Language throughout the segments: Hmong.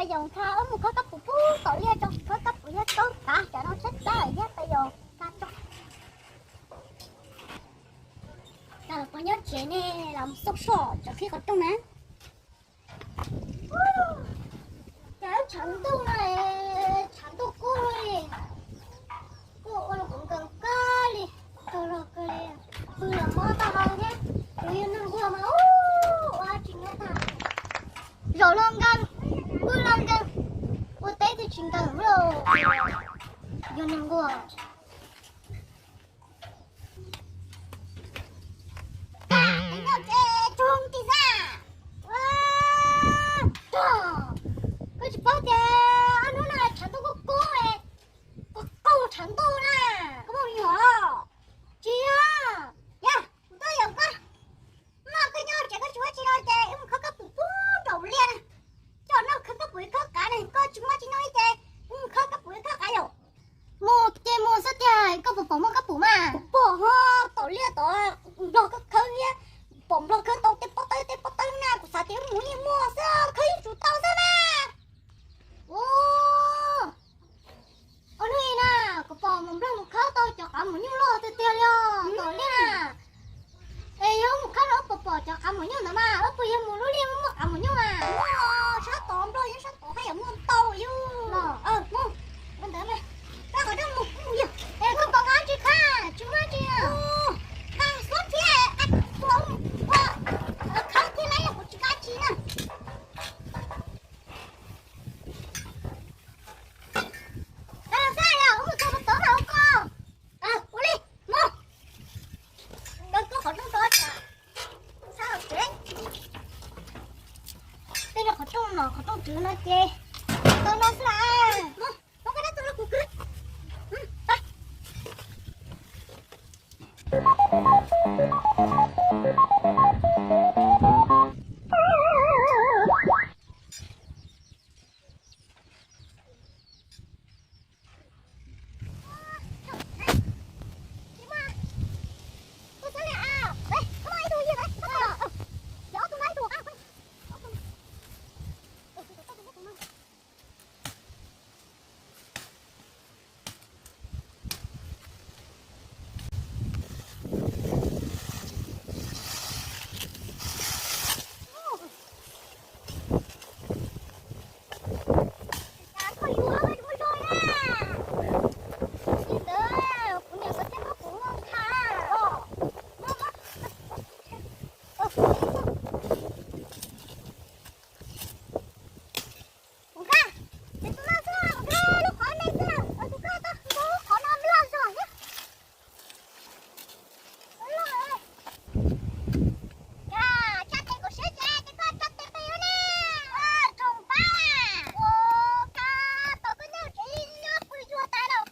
Peb yog nkag wb mus khawb kab pum pub tom liaj tso, khawb kab pum yog tau tas, tsam no tshab tas thiab peb yog nkag tso. Cas los pog nyob tsev ne, los xauj soj tsam khib qhov rooj na. Cas wb tshav ntuj no, tshav ntuj kub li, kuj ua rau kuv nkees kawg li, tsaug zog kawg li. Pw los mob taub hau thiab, kuv yog neeg nquag mas ua tsis nyob tag. Zaum no nkees, pw los nkees, ua teb twb tsis nkees li. Yog neeg nquag. Koj tsis paub tias ob hnub no tshav ntuj kub kub, koj qaug tshav ntuj na, koj muaj me nyuam los? Tsis yog, yog kuv tuaj yaum koj. Noj koj nyob tsev koj tsis ua tsi no ces wb mus khawb kab pum pub rau liaj na. Coj noj khawb kab pum khawb qav ne, koj tsis muaj tsis noj li ces wb mus khawb kab pum khawb qav yom. Mus ces mus xwb tiag, koj puas pom muaj kab pum mas? Pom ho, tom liaj tod, nplog kawg khawb thiab, pom nplog khawb tau tej pob tawb tej pob tawb na, kuv xav tias wb mus yeej muaj xwb, khawb yeej tsis tau xwb na. Ua, ua hnub i na, kuv pom mus nplog mus khawb tau cov qav maum nyuj loj tiag tiag li os tom liaj na. Es yog wb mus khawb no wb puas pom cov qav maum nyuj ntawd mas, wb puas yog mus lub liaj muaj qav maum nyuj mas? Muaj, sab tod nplog yeej sab tod haj yam muaj ntau yus. Mus, ua ntawd mas, koj qhov rooj mus, mus yog. Es koj pom nqa tsis khawb, tsis muaj tsi. Nqa xuab thiab, nqa xuab, ua, khawb thiab na, yog kuv tsis nqa tsis na. Tau los xwb, wb mus txog tod mas ua koj. Ua li, mus. Koj qhov rooj tod, txhob los tsev. Tej no qhov rooj no, qhov rooj twg no ces tau no xwb las. Mus, mus koj dab tsi los kuv kwv. Kuv nkag, ces tus no xwb, nkag lub qhov no xwb, tus koj tau tus qhov no loj zog thiab. Loj, nkag tsa tes kom siab ces, ces koj tsa tes pem no ne. Tsoom pab, ua kab tau koj nyob tsev nyob pw zuag tas lawm,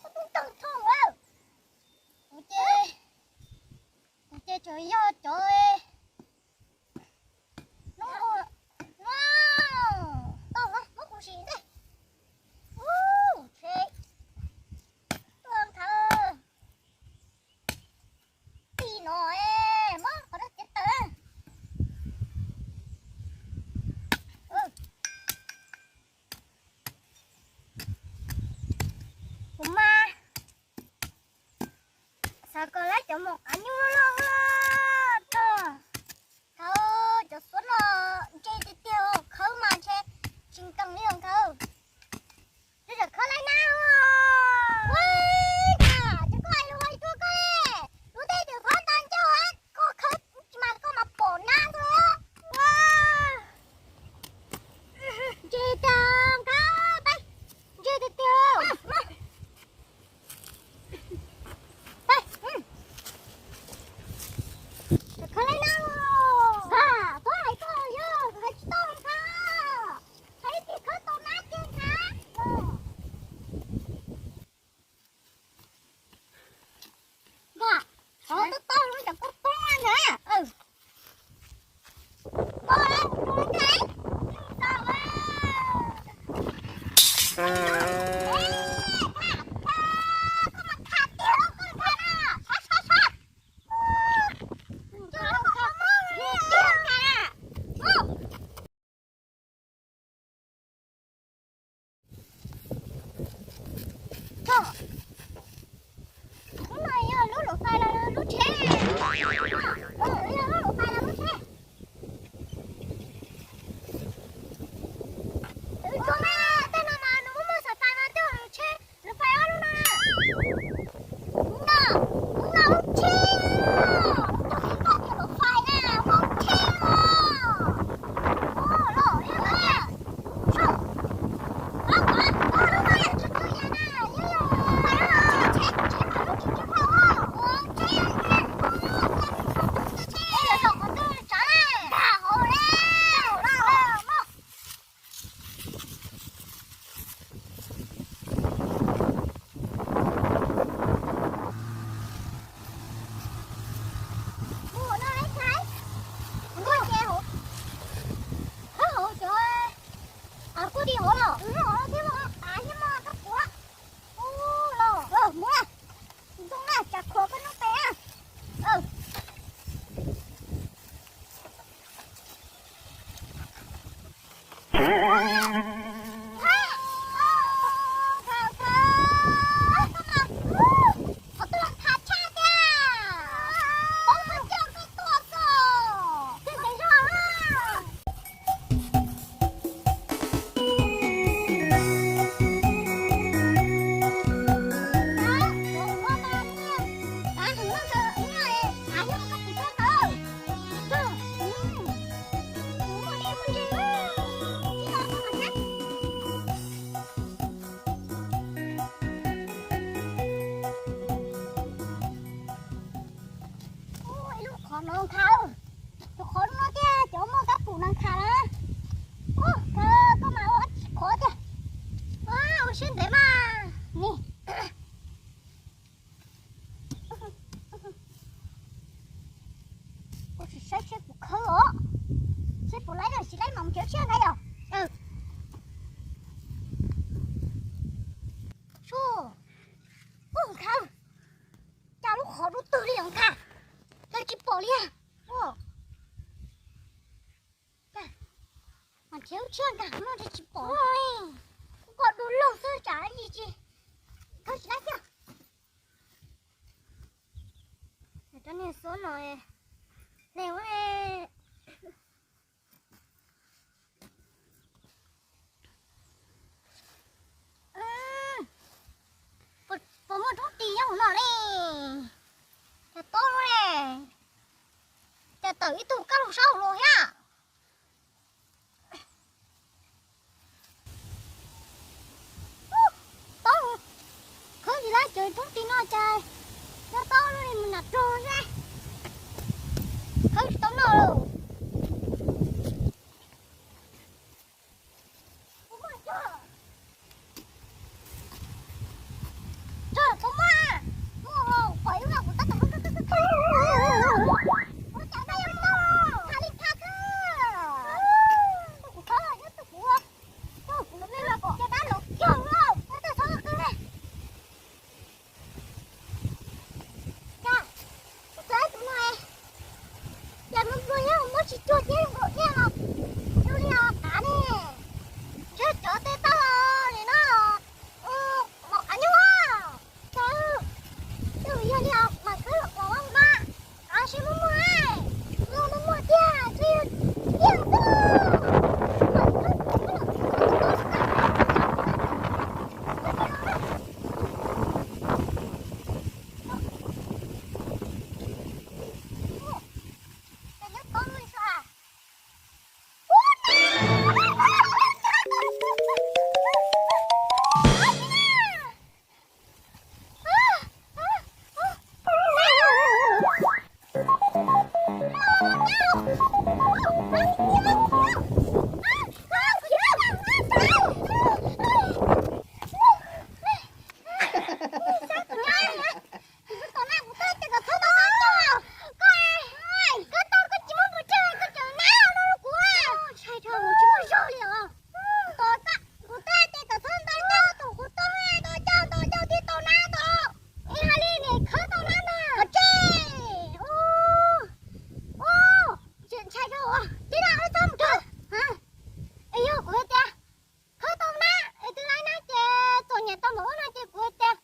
koj tub toog thooj lawm. Kuv ces, kuv ces tseem yog cov no, no, tau muab kuv sim ntej. Ub, tsheb tuaj nthav ti no, muab qhov no txiav tawm. Kuv mas xav kom lawv cov maum qav nyuj loj loj tso. Khawb cov xuab no ntse tiag tiag, khawb mas ntshe tsis nkees li os nkawd. Tsis txawm khawb laib nab os. Ua cas koj hais lus hais tuaj koj li? Lub teb chaws qhov ntawd ncauj koj khawb tsis mas koj mas pom nab xwb. Ntse tiag nkawd, ntse tiag tiag. Lub no yog lub luam fais los lub tsheb? Yog lub luam fais los lub tsheb? Tus no mas, tej no mas nws muaj muaj xav fais mas tej luam tsheb, luam fais ob lub no na. Tus no, tus no lub tsheb, tus no yog luam fais na, lub tsheb os. Ib lub qhov no nkhav, tus qhov no tiag cov muaj kab pum no nkhav na. Ub, koj mas ua tsis qhov tiag. Ua siab ntev mas ni. Kuv sim saib seb puas khawb os, seb puas laib na, tsis laib mas mus nrhiav tshiab ntag yom. Ub, nkhav, cas lub qhov dub twg li os nkhav, cas tsis pom li. Ua, mas nrhiav lub tshiab nkag no tsis pom li. Kuv kom du lug xwb tsam ib tsis khawb tsis laib thiab. Cov niag xuab no hle ua. Puas muaj roob ris nyob hauv no li? Cas tob lub ne, cas tawm ib tug kab laug saub hauv los thiab. Tob, khawb tsis laib ces roob ris no cas nyob tob lub li mus nram rog xwb, khawb tsis tau noj lawm. Cas kuv txawm tus no, cas muaj muaj nyob muab tsis cuag thiab zoo nkaus thiab os. Zoo li os qav ne, ntshe cov tej tau li no, mos qav nyuj. Cas yog li os mas khawb los mas, qav seb muaj muaj, muaj muaj tiag, ntshe yog tiag xwb. Koj tau koj tsis muab mus tseg koj tseem nab no rau kuv. Ntshai dhau tsis muaj zog li os. Kuv twb hais tias kom txhob ntaus ncauj, tus kuv tau ntaus ncauj, ntaus ncauj twb tau nab tau. Es hais li nim khawb tau nab ntag. Ua tsi? Ntshai dhau, tib no wb txhob mus khawb. Es yog kuv hais tias khawb tau nab es twb laib nab ces txom nyem tau npaum ub no ces kuv hais tias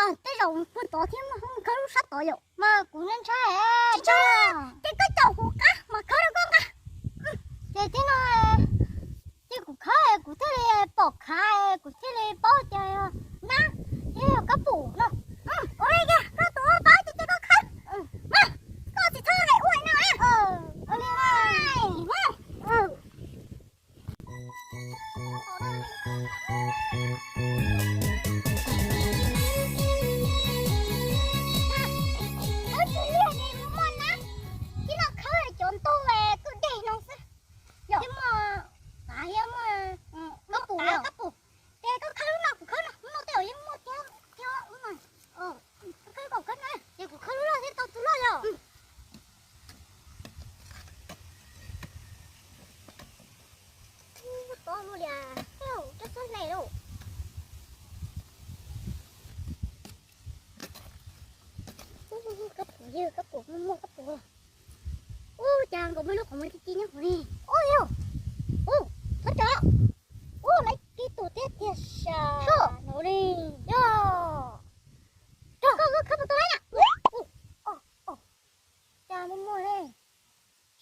Tej zaum pw tod thiab, khawb lub sab tod yom. Mas kuv ntshai ntshai. Ces koj caum kuv qab mas khawb rau koj nqa. Ces thiab no, ces kuv khawb kuv thiaj li pom khav, kuv thiaj li paub tias nab thiab yog kab pum no. Ua li cas koj tus ua paub ces cia koj khawb. Mas koj tsis txhob hais ua li na. Ua li na. Ub, tsis liag li, muaj nab, tib no khawb cov ntug tuj dej no xwb. Yog muaj, muaj kab pum, kab pum. Ces koj khawb lub no, kuv khawb no, lub no tej zaum yeej muaj thiab, thiab lub no. Koj khawb kom khawb no, ces kuv khawb lub loj thiab tau tus loj yog. Ub, tob luaj li, coj xub hle lauj. Ub, kab pum, yog kab pum, muaj kab pum. Ub, cas nkaus muaj lub qhov muag ci ci nyob hauv li. Ub, yog. Ub, txhob tso. Ub, lawv kib tus thiab tiag sas no li. Yog. Koj khawb puas tau na? Cas muaj muaj li.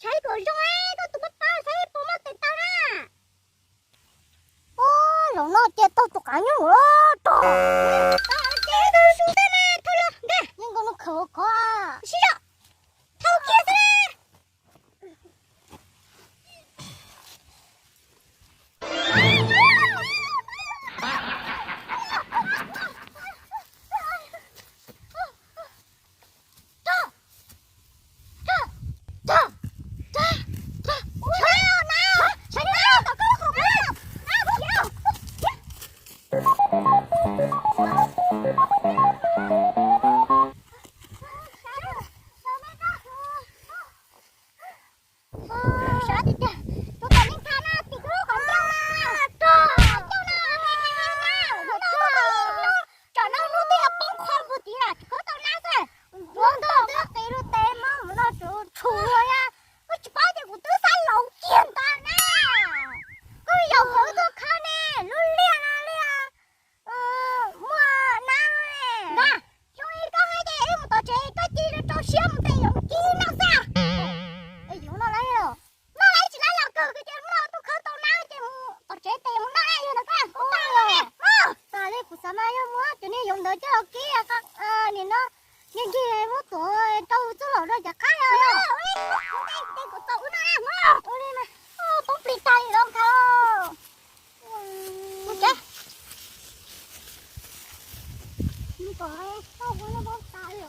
Saib kom zoo, koj tus pab pab saib puas muaj tes taw na. Ub, zaum no ces tau tus qav nyuj lawm. Ces tau su tej na, thauj los ntag. Yeej nkaus no khawm khov. Sib zog, thauj kiag xwb na. Sab tiag tiag, tus kom yeej tha na, tim koj lub qhov ncauj na. Ncauj na, tsam no lub twb yuav poob qho puag tid lawm, tsis khawb tau nab xwb. Ua ntog twb qis lub tes mog, mus no tsuv tshum luag ya. Koj tsis paub tias kuv twb xav laus kiag ntawd na. Koj yaum kuv tuaj khawb ne, lub liaj no liaj muaj nab ne. Xyoo li koj hais ces wb mus tom tsev, koj cia li rau siab mus tes yoov kib noj xwb. Yoov noj lawm, noj lawm tsis lawm los kawg, koj cia li noj tuaj khawb tau nab ces mus tom tsev tes mus noj na, yog ntawd koj kuv tau los. Tam li kuv xav mas yog muab cov niag yoov ntawd coj los kib, nim no nkees nkees muab tuav rau txuj lom rau cov qab. Ua li mas poob plig tag li los khaws. Mus tsev. Mus kom tau kuv no poob tag li.